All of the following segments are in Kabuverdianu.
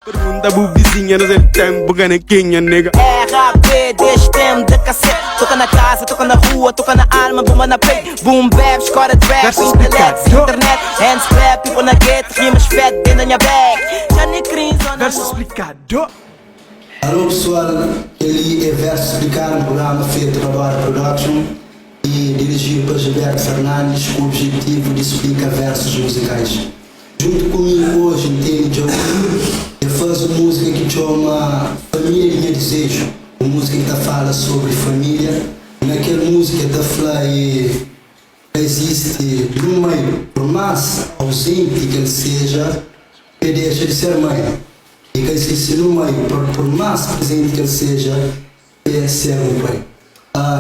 Pergunta bu vizinha na kel tempo ka na kenha nigga. RAP deste tempo de cacete. Toca na casa, toca na rua, toca na alma, bomba na peito. Boom bap, escola de rap, Verso intelecto, explicado. internet. Hands clap, people na gate, rimas fat dentro da minha bag. Já nem cringe, zona Verso norte. explicado. Alô pessoal, kel-li é Verso Explicado, um programa fetu pa Dora Production y dirijidu pa Gilberto Fernandes ku objetivu di splika versus muzikais. Djuntu ku mi oji N tene Djaui, el faze un múzika ki txoma Família di Nha Dizeju, un múzika ki ta fala sobri família. Na kel múzika el ta fla e ka izisti nun mai, pur más auzenti ki el seja, pa e dexa di ser mai. E ka izisti nun mai, pur más prezenti ki el seja, pa e ser un pai.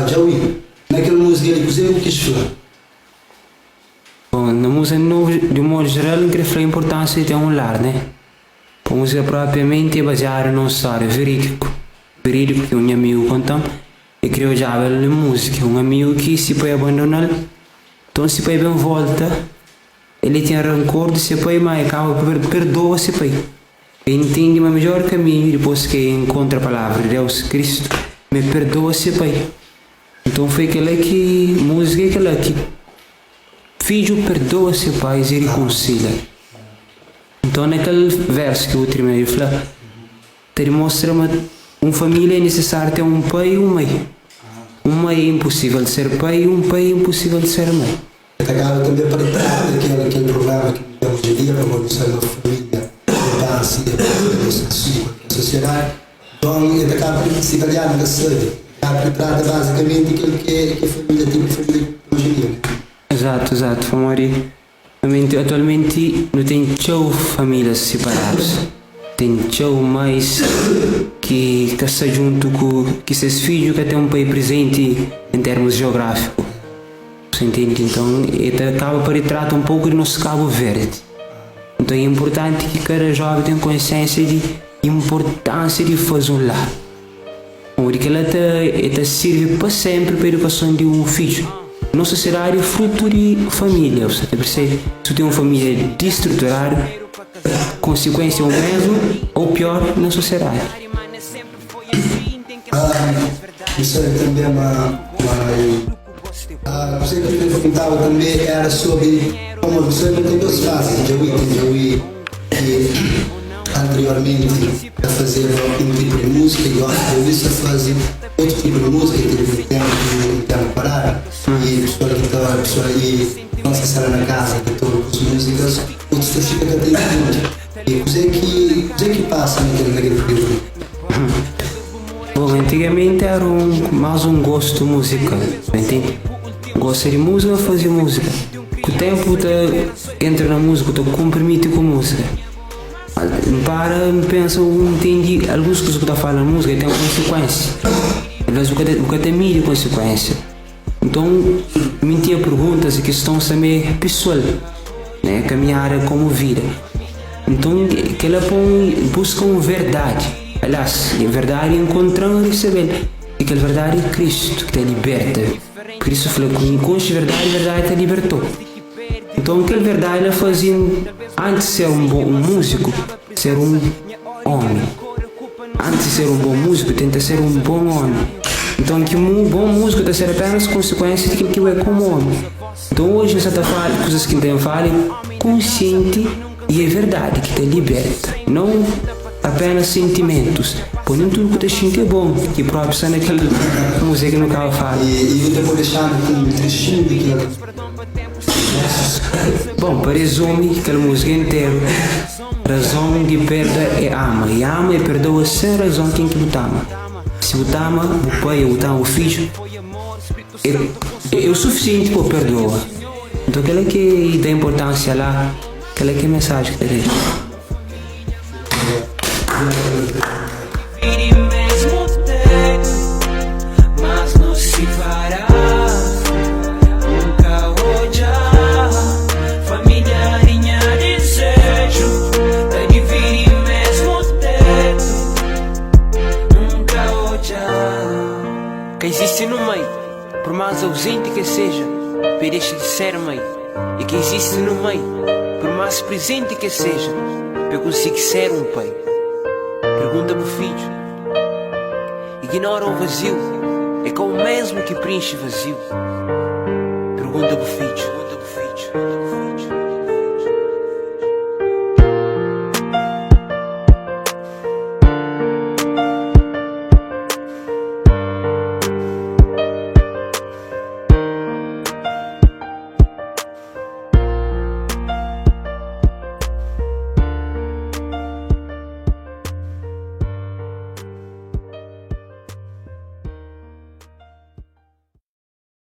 Djaui, na kel múzika li kuzê ki bu kis fla? Bon, na múzika novu, di un modu jeral, N kre fla inpurtánsia di ten un lar, né? Pa múzika propriamenti é baziadu na un stória verídiku, verídiku ki un nha amigu konta-m, e kre odjaba el na múzika. Un amigu ki si pai abandona-l, nton si pai ben volta, el ten rankor di se pai, má e kaba pa perdoa se pai. E ntende ma midjór kaminhu dipôs ki e inkontra Palavra di Deus, Kristu, ma e perdoa se pai. Nton foi kel-la ki múzika é kel-la ki fidju perdoa se pais i rikonsilha. Nton na kel vérsu ki bu tirmina di fla, ta dimostra ma un família é nisisáriu ten un pai i un mai. Un mai é inpusível di ser pai i un pai é inpusível di ser mai. Ta kaba tanbe pa trata kel kel prublema ki nu ten oji dia, pamodi nu sabe ma familia é basi é basi di nos di kualker sosiedadi. Nton e ta kaba di si kalhar nu ka sabe, ta kaba di trata bazikamenti kel ki é ki é familia tipu di familia ki oji dia, ne? Exato, exato, pamodi atualmenti atualmenti nu ten txeu familias siparadus, ten txeu mais ki ka sta djuntu ku ki ses fidju ka ten un pai prizenti en termus jeográfiku. Você entende? Então, e ta kaba pa ritrata un pouku di nos Kabu Verdi. Então, é importanti ki kada jovem ten konsiênsia di importânsia di faze un lar. Pamodi kel-la ta e ta sirbi pa sénpri pa edukason di un fidju. Nos sosiedadi é frutu di família, bu sa ta persebe? Si bu ten un família distruturadu, konsikuênsia é o mesmu ou pior na sosiedadi. Bu sabe tanbê ma ma. Kuzê ki N perguntaba tanbê éra sobri pamodi bu sabe ma ten dôs fazi di Djaui. Ten Djaui ki anteriormenti ta fazeba un tipu di múzika i gósi Djaui sta faze otu tipu di múzika. El tevi un ténpu un ténpu paradu i pesoal ki ta pesoal i nos ki sta la na kaza ki ta obi bus múzikas otus ta fika ka ta intende. I kuzê ki kuzê ki pasa na kel na kel períodu li? Bom, antigamenti era un más un gostu muzikal, bu intende? Gosta di múzika, faze múzika. Ku ténpu bu ta entra na múzika, bu ta konpromiti ku múzika. N para N pensa, N ntende alguns kuza ku ta fala na múzika ten konsikuénsia. Alvês bu ka ta bu ka ta midi konsikuénsia. Nton, mi N tinha perguntas i kistons tanbê pesoal, né, kaminhada komu vida. Nton, kel-la pô-m buska un verdadi. Aliás, verdadi enkontra-m N resebe-l. I kel verdadi é Kristu, ki ta liberta. Kristu fla ku N konxe verdadi, verdadi ta liberta-u. Nton, kel verdadi la faze-m, antis ser un bon un múziku, ser un ómi. Antis di ser un bon múziku, tenta ser un bon ómi. Nton, ki un bon múziku ta ser apénas konsikuénsia di kel ki bu é kómu ómi. Nton, oji N sa ta fala kuzas ki N ten fala é konsienti i é verdadi ki ta liberta, nau apénas sentimentus. Pô nen tudu ku ta xinti é bon, ki própi sta na kel múzika ki nu kaba fala. I bu ta pode dexa-nu ku un trechinhu di kel versus? Bon, pa rezumi kel múzika interu. Razon di perda é ama, i ama é perdoa sen razon ken ki bu ta ama. Si bu ta ama bu pai ô bu ta ama bu fidju, é o sufisienti pa bu perdoa. Nton kel-la ki da inportánsia la, kel-la ki é mensaji ki ta dexa. Ka izisti nun mai, pur más auzenti ke seja, pa e dexa di ser mai. I ka izisti nun mai, pur más prizenti ke seja, pa e konsigi ser un pai. Pergunta bu fidju. Ignora un vaziu é ka o mesmu ki prinxi vaziu. Pergunta bu fidju.